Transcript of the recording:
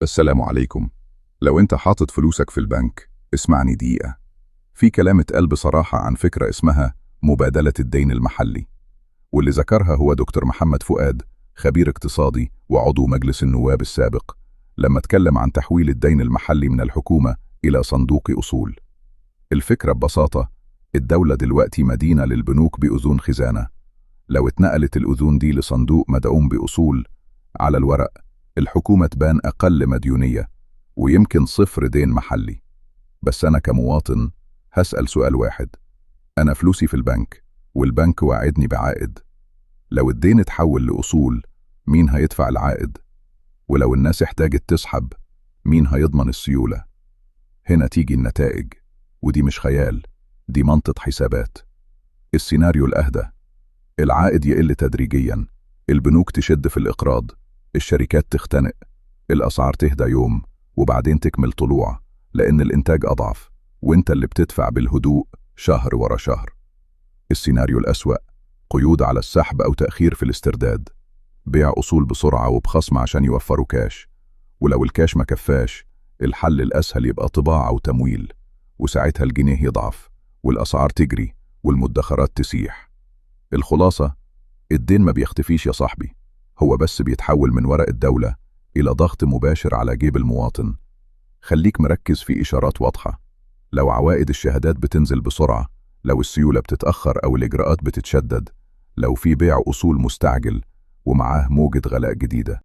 السلام عليكم. لو انت حاطط فلوسك في البنك اسمعني دقيقة. في كلام اتقال بصراحة عن فكرة اسمها مبادلة الدين المحلي، واللي ذكرها هو دكتور محمد فؤاد، خبير اقتصادي وعضو مجلس النواب السابق، لما اتكلم عن تحويل الدين المحلي من الحكومة إلى صندوق أصول. الفكرة ببساطة، الدولة دلوقتي مدينة للبنوك بأذون خزانة. لو اتنقلت الأذون دي لصندوق مدعوم بأصول، على الورق الحكومة تبان أقل مديونية ويمكن صفر دين محلي. بس أنا كمواطن هسأل سؤال واحد: أنا فلوسي في البنك والبنك وعدني بعائد. لو الدين اتحول لأصول، مين هيدفع العائد؟ ولو الناس احتاجت تسحب، مين هيضمن السيولة؟ هنا تيجي النتائج، ودي مش خيال، دي منطق حسابات. السيناريو الأهدى: العائد يقل تدريجيا، البنوك تشد في الإقراض، الشركات تختنق، الأسعار تهدى يوم وبعدين تكمل طلوع لأن الإنتاج أضعف، وانت اللي بتدفع بالهدوء شهر ورا شهر. السيناريو الأسوأ: قيود على السحب أو تأخير في الاسترداد، بيع أصول بسرعة وبخصم عشان يوفروا كاش. ولو الكاش ما كفاش، الحل الأسهل يبقى طباعة وتمويل، وساعتها الجنيه يضعف والأسعار تجري والمدخرات تسيح. الخلاصة: الدين ما بيختفيش يا صاحبي، هو بس بيتحول من ورق الدولة إلى ضغط مباشر على جيب المواطن. خليك مركز في إشارات واضحة: لو عوائد الشهادات بتنزل بسرعة، لو السيولة بتتأخر أو الإجراءات بتتشدد، لو في بيع أصول مستعجل ومعاه موجة غلاء جديدة.